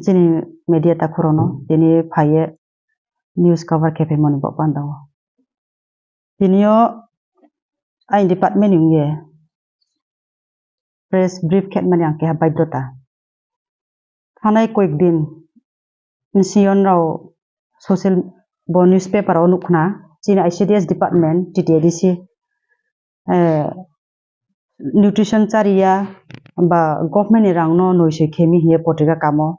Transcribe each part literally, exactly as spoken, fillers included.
Chini media takhurokno tini phaiye news cover khe phaimani bo panda o. Tini o aini department ni wngye press brief khe mani ang keha baidota. Thanai koik din bisi o norok social bo newspaper o nukna chini I C D S department T T A D C, eh, nutrition chariya ba government ni rang no noisoi khemi hiye potrika kamo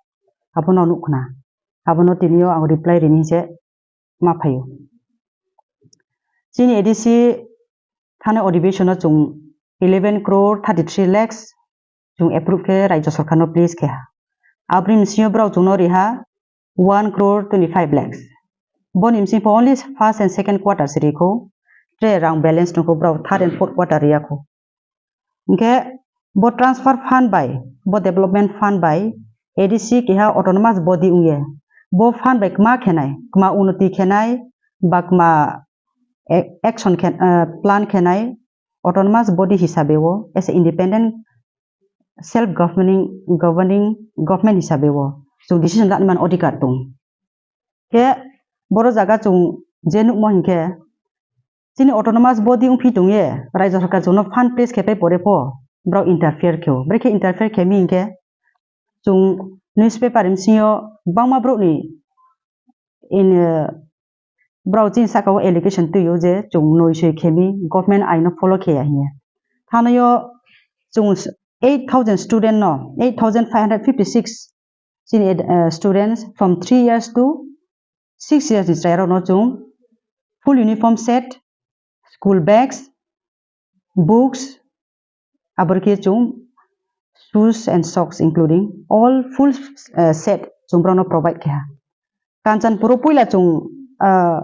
abono nukna. Abono tini o ang reply rini se ma phaio. Chini A D C thani adhibeshon o chwng eleven crore thirty three lakhs chwng approve khe Rajya Sarkar no please khe ha. Aboni bisingo borok chwngno ri ha one crore twenty five lakhs. Boni bising pho only first and second quarter se ri kho. Tre rang balance nokho borok third and fourth quarter ri ya kho. Hingkhe bo transfer fund bai, bo development fund bai A D C keha autonomous body wngye. Bo fund bai kma khenai, kma unoti khenai, ba kma a-, action khe, ah, plan khenai autonomous body hisabe o, as a independent self governing, governing government hisabe o chwng decision lani man adhikar tong. Khe boro jaga chwng je nukmo hinkhe chini autonomous body wngphi tongye Rajya Sarkar chwngno fund pass khe pai pore pho borok interfere khe o. Brekhe interfere khe mi hinkhe chwng newspaper ni bisingo bangma borokni in, eh, borok chini saka o allegation twi o je chwng noi soi khe mi government aino follow khe ya hinya. Thanayo chwng eight thousand student no, eight thousand five hundred fifty six chini, eh, students from three years to six years ni chwrairokno chwng full uniform set, school bags, books, aborokhe chwng shoes and socks including all full, eh, set chwng borokno provide khe ha. Kanchanpur o puila chwng, ah,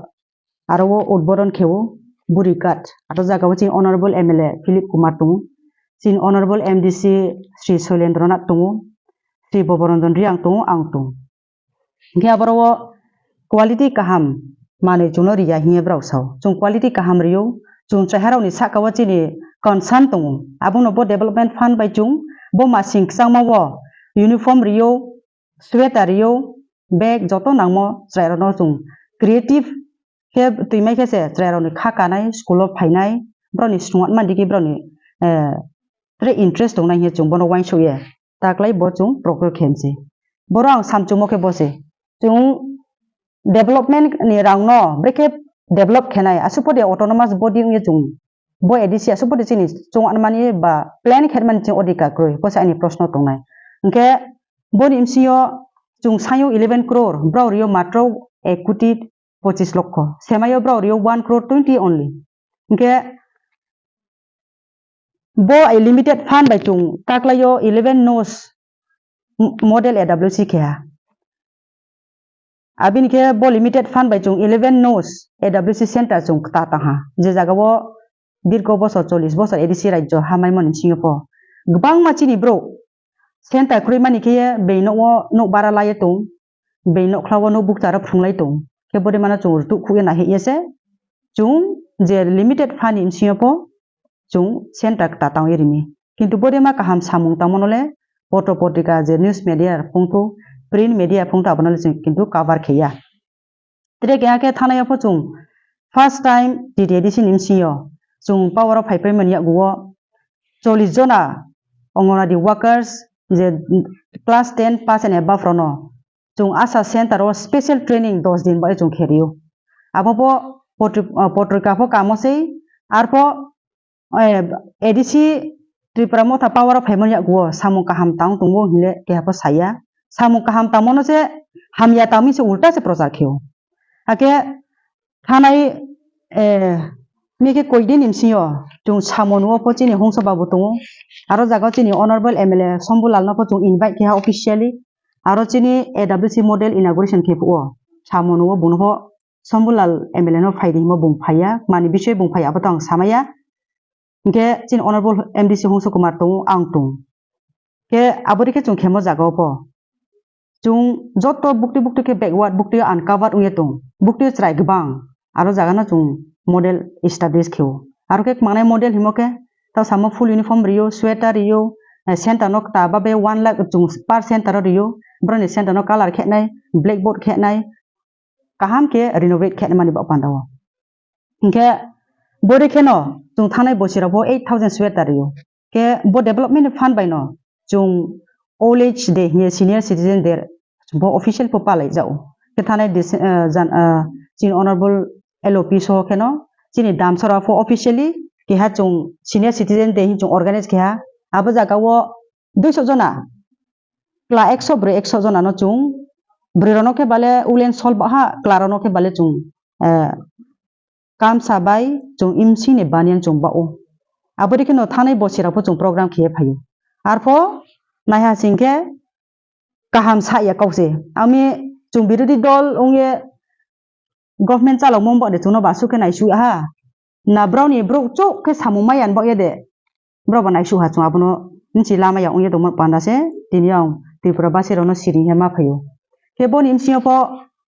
aro o udbodon khe o buri card. Ato jaga o chini honorable M L A Philip Kumar tongo, chini honorable M D C Sri Shoilendra Nath tongo, Sri Boboranjan Reang tongo, ang tongo. Hingkhe aboro o quality kaham manwi chwngno riya hinya borok sao. Chwng quality kaham rio, chwng chwrairokni saka o chini concern tongo. Abono bo development fund bai chwng bo masing kwchangma o uniform rio, sweater rio, bag joto nangmo chwrairokno chwng creative khe twi mai khe se chwrairokni kha kanai, school o phainai, borokni swngcharma digi borokni, eh, tre interest tongnai hinya chwng bono uaingsukya. Taklai bo chwng program khe mse. Boro ang samchungmo khe bo se. Chwng development ni rang no brekhe develop khenai, aswk podi autonomous body wngya chwng. Bo A D C aswk podi chini chwng anmani ba plan khe mani chini odhikar kwrwi. Bo se ani proshno tongnai. Hwnkhe boni M C O chwng sayo eleven crore, borok rio matro ek koti pochis lokho. Semayo borok rio one crore twenty only. Hwnkhe bo limited fund bai chwng taklaio eleven nos m-, model A W C khe ha. Abini khe bo limited fund bai chwng eleven nos A W C center chwng ta tang ha. Je jaga o dirgo bosor chollish bosor A D C rajyo ha maimani bisingo pho kwbangma chini borok center kwrwi mani khe bini nok o nok bara laiye tong, bini nokla o nok bukcha rok phrwng lai tong. Khe bode mano chwng rwtuk khukya nahikya se chwng je limited fund ni bisingo pho chwng center ta tangwi rimi. Kintu bode ma kaham samung tangmano le potro potrika je news media phungthu, print media phungthu abono le chwng kintu cover khe ya. Tere keha khe thanai o pho chwng first time T T A D C ni bisingo chwng power o phai phai mani yago o chollish jona Anganwadi workers je class ten pass and above rokno chwng ASHA center o special training dos din bai chwng khe rio. Abo bo potri-, ah, potrika pho kamo sei, arpho, eh, A D C Tripura Motha power o phaimani yago samung kaham tang tongo hinle keha pho saya. Samung kaham tangmano se hamya tangmi se ulta se prochar kheo. Hakhe thanai, eh, mikhe koidin ni bisingo chwng samung nuo pho chini hongso babu tongo. Aro jaga o chini honorable M L A Shambhu Lal no pho chwng invite khe ha officially. Aro chini A W C model inauguration khe phuo. Samung nuo bung pho Shambhu Lal M L A no phai di himo bung phaiya. Mani bisoi bung phaiya abo to ang samaya. Hingkhe chini honorable M D C Hongso Kumar tongo, ang tong. Khe abo dikhe chwng khemo jaga o pho. Chwng joto bukti bukti khe backward, bukti uncovered wngya tong. Bukti chwrai kwbang. Aro jaga no chwng model establish kheo. Aro khe mangnai model himo khe, ta samo full uniform rio, sweater rio, eh, center no ta babe one lakh chwng per center o rio. borokni center no colour khenai, blackboard khenai, kaham khe renovate khenai mani bo panda o. Hinkhe bori kheno chwng thangnai bosi rok bo eight thousand sweater rio. Khe bo development ni fund bai no chwng old age day hiye senior citizen day bo official pho palai jao. Khe thanai dis-, eh, jan-, eh, chini honorable L O P so kheno chini damsara pho officially keha chwng senior citizen day hin chwng organize keha. Abo jaga o duiso jona, kla ekso brwi ekso jona no chwng, brwi rok no khe bale ulen sol baha, kla rok no khe bale chwng, eh, kamsa bai chwng imsing ni baniyan chwng bao. Abo dikhe no thanai bosi rok pho chwng program khiye phaio. Arpho naiha sing khe kaham sa ya kok se. Ami chwng birodhi dol wngye government chalokma wng ba de chwngno ba aswk khe naisuk ya ha. Na brao ni brouh chuk khe samung maya wng ba ya de. Brao ba naisuk ha chwng abono nchi lama ya wng ya tongma panda se tini ang Tripura basi rok no siring he ma phaio. Khe boni bsing yo pho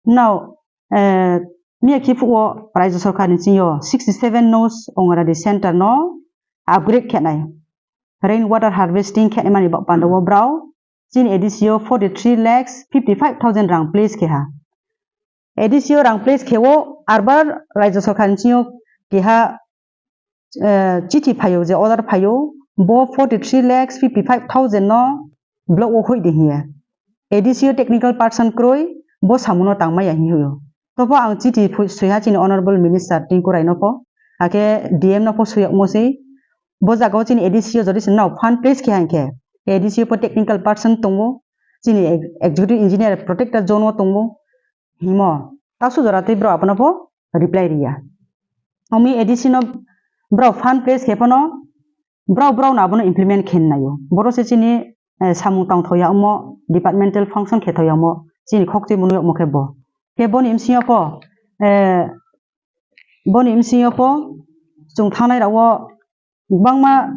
nao, eh, miya khi phuh o Rajya Sarkar ni bsing yo sixty seven nos Anganwadi center no upgrade khe nai. Rain water harvesting khe nai mani ba panda o brao chini A D C o forty three lakhs fifty five thousand rang place khe ha. A D C o rang place khe o arbar Rajya Sarkar ni bsing yo keha, eh, chithi phaio je order phaio bo forty three lakhs fifty five thousand no block o hoi de hiya. A D C o technical person kroi bo samuno tangmaya hiyo. Tobo ang chithi phu-, suiha chini honorable minister Tinku Rai no pho, ake D M no pho suyakmo sei. Bo jaga o chini A D C o jodi se nao fund place khe hangkhe A D C o pho technical person tongo, chini ex-, executive engineer protector zone o tongo. Himo, tasu jora tei bro abono pho reply riya. Omi A D C no bro fund place khe phano bro bro no abono implement khe naio. Boro se chini, eh, samung tangthoya omo departmental function khe thoya omo chini khokti mwnwi omo khe bo. Khe boni bsing yo pho, eh, boni bsing yo pho chwng thangnai rao kwbangma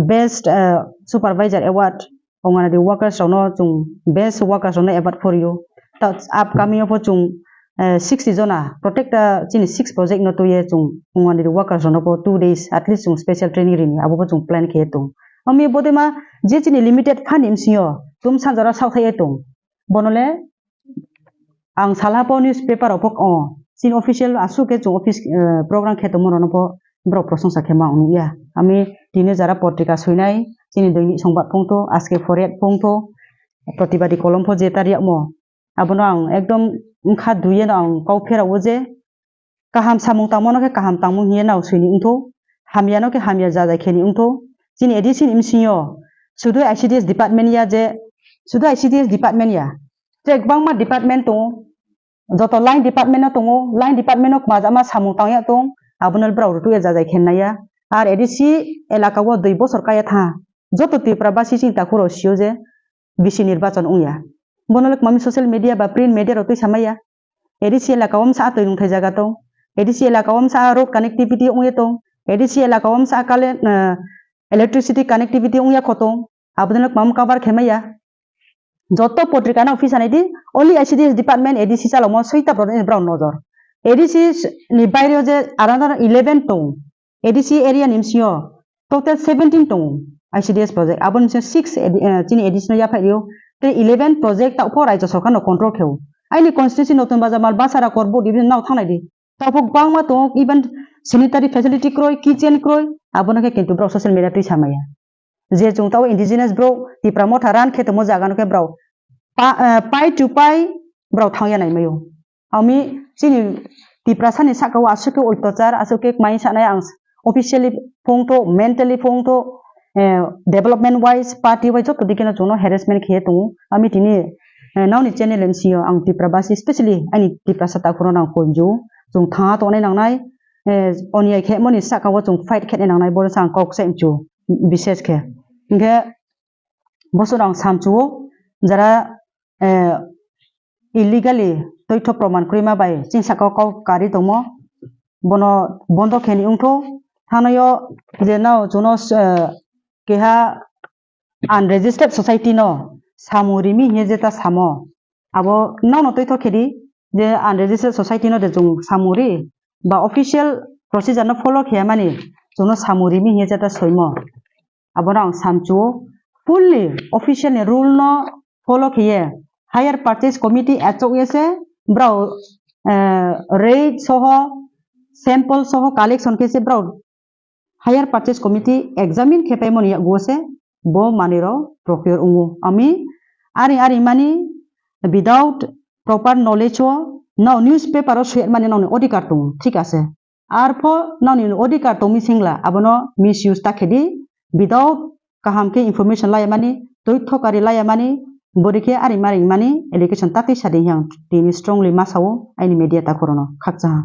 best, eh, supervisor award, Anganwadi workers rokno chwng best workers rokno award phorio. Ta upcoming o pho chwng, eh, sixty jona protect, ah, chini six project no twiwi chwng Anganwadi workers rokno pho two days at least chwng special training rini abo pho chwng plan khe tong. Omi bodema je chini limited fund ni bsing yo tum sanjora saothai tong. Bono le ang salha pho newspaper rok pho, oh, chini official aswk khe chwng office, eh, program khe tongma rokno pho borok prosongsa khe ma wngya. Ami tini jara potrika swinai, chini Doinik Songbat phongtho, Ajke Foriyat phongtho, Pratibadi Kolom pho je taryakmo. Abono ang ekdom wngkha duiye no ang kok pherao je kaham samung tangmano khe kaham tangmung hiye nao swini wngtho, hamya no khe hamya jajai kheni wngtho. Chini A D C ni bsing yo sudu I C D S department ya je, sudu I C D S department ya, je kwbangma department tongo, joto line department no tongo, line department no kwmajama samung tangya tong, abono borok rutuya jajai khenna ya. Ar A D C elaka o dui bosor kaya tha, joto Tripura basi chini takhuk rok sio je bisi nirbachon wngya. Bono le kwmami social media ba print media rok twi samaya. A D C elaka o msa a twi nungthai jaga tong. A D C elaka o msa a road connectivity wngya tong. A D C elaka o msa a kale, eh, electricity connectivity wngya kho tong. Abodino kwmam cover khe maya. Joto potrika no office anai di, only I C D S department A D C chalokmo soita borok ni borok nojor. A D C ni baire o je another eleven tong. A D C area ni bsing yo total seventeen tongo I C D S project. Aboni bsing six A D, eh, chini A D C no yaphai rio. Tei eleven project tao pho Rajya Sarkar no control khe o. Aini constituency Notun Bazar, Malbasara, Korbuk division nao thangnai di. Tao pho kwbangma tongo, even sanitary facility kroi, kitchen kroi, abono khe kintu borok social media twi samaya. Je chwng tao indigenous borok Tipra Motha run khe tongmo jaga no khe borok pa-, eh, pai to pai borok thangya nai maio. Ami chini Tiprasa ni saka o aswk khe oitachar, aswk khe mai sanai ang officially phone to, mentally phone to, eh, development wise, party wise joto dikhe no chwngno harassment khe tongo. Ami tini, eh, nokni channel M C O ang Tipra basi specially ani Tiprasa takhuk no ang konjo. Chwng thangna tongnai nangnai, eh, oniya khe mani saka o chwng fight khe nangnai, bono sa ang kok sai mchu bises khe. Hinkhe bosor ang samchuo, jara, eh, illegally toitho proman kwrwima bai chini saka o kok kari tongmo, bono bondo khe ni wngtho. Thanaio je nao chwngno, eh, keha unregistered society no samung rimi hiye jeta samo, abo nono toitho khe di je unregistered society no de chwng samung ri ba official procedure no follow khe mani chwngno samung rimi hiye jeta soimo. Abono ang samchuo, fully official ni rule no follow khiye hire purchase committee achuk ye se brao, eh, raid soho sample soho collection khe se brao hire purchase committee examine khe paimani yago se bo manwi rok procure wngo. Ami ari ari mani without proper knowledge o no newspaper o suyat mani noni odhikar tongo, thik ase. Arpho noni odhikar tongmi singla abono misuse ta khedi without kaham khe information laya mani, toitho kari laya mani, bori khe ari mari mani allegation ta twi sadi yang tini strongly ma sao aini media ta khorono khakcha ha.